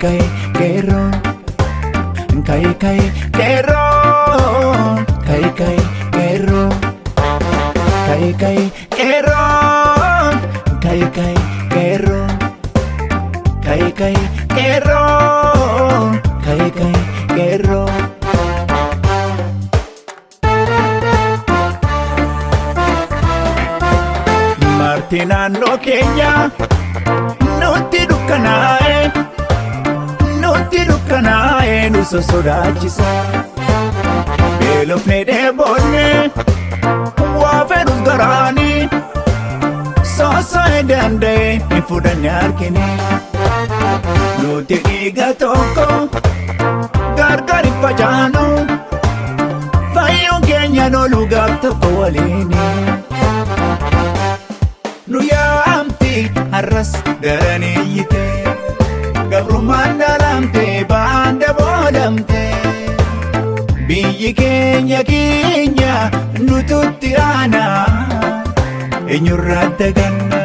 Kai qeerroon, kai kai qeerroon, kai kai qeerroon, kai kai qeerroon, kai kai qeerroon, kai kai qeerroon, kai kai qeerroon. Marti naannoo keenya nutti dukkanaa'e, nutti dukkanaa'e, nu sosodaachisa. Beelofnee dheebonne waa fedhus garaanii sosso'ee danda'e hin fudhanne harkine. Nuti dhiiga tokko gargar hin facaanu, fayyuun keenya nolu gaaf tokko waliini. Nu yaamti har'as daraniyyite, gabrummaan dhalamte baanda boodamte. Biyyi keenya keenya nututti aana, eenyurraa daganna.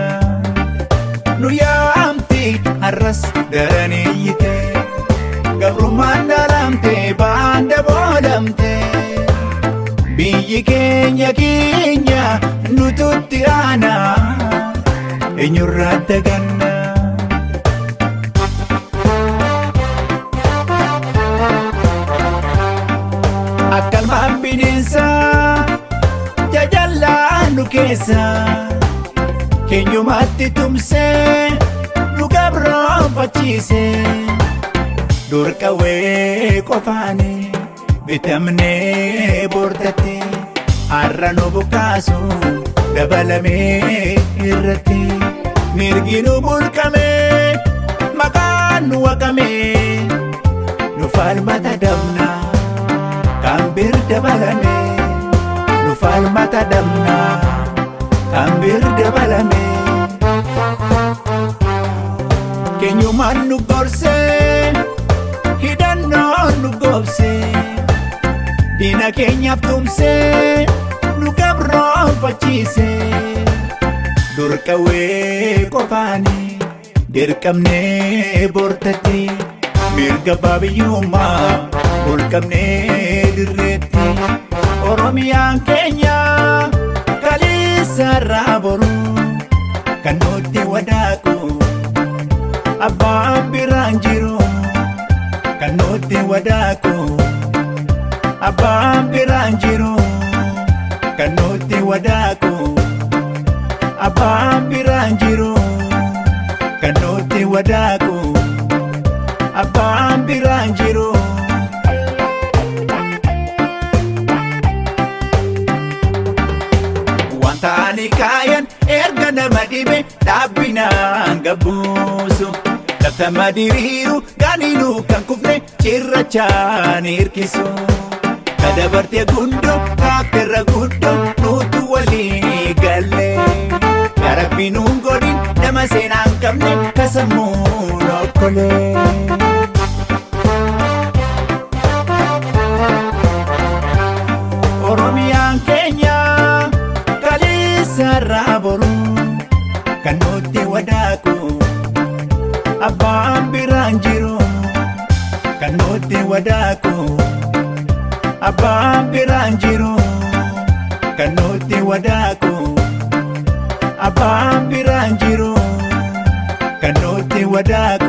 Nu yaamti har'as daraniyyite, gabrummaan dhalamte baanda boodamte. Biyyi keenya keenya nututti aana, eenyurraa daganna. Akka ilmaan bineensaa jajallaa nu keessa keenyumatti tumsee nu gabroonfachiise. Dur qawwee qofaani bitamnee boortatti, har'a nu bukkaasu dabalamee irratti. Mirgi nu bulqamee maqaan nu waqamee, nu falmata dabnaa kan bir dabalame, nu falmata dabnaa kan bir dabalame. Keenyumaan nu gorsee hidhannoon nu goobsee, diina keenyaaf tumsee nu gabroonfachiise. Dur qawwee qofaani dirqamnee boortatti, mirga babiyyummaa mulqamnee dirreetti. Oromiyaan keenya kaleessarraa boru kan nutti wadaaqu abbaan biraan jiru, kan nutti wadaaqu abbaan biraan jiru, kan nutti wadaaqu abbaan biraan jiru, kan nutti wadaaqu abbaan biraan jiru. Wanta ani kaayan erga nama dhibe dhaabbinaan gabbuusu. Laftama diriiru ganiinuu kan kufne cirrachaan hirkisu. Kadabartee gundoo kaafterra guddoo nuutu walii galle. Yaa Rabbi nuun godhin nama seenaa hin qabne kasammuun okkolee. Oromiyaan keenya kaleessarraa boru kan nutti wadaaqu abbaan biraan jiru, kan nutti wadaaqu abbaan biraan jiru, kan nutti wadaaqu abbaan biraan jiru, kan nutti wadaaqu.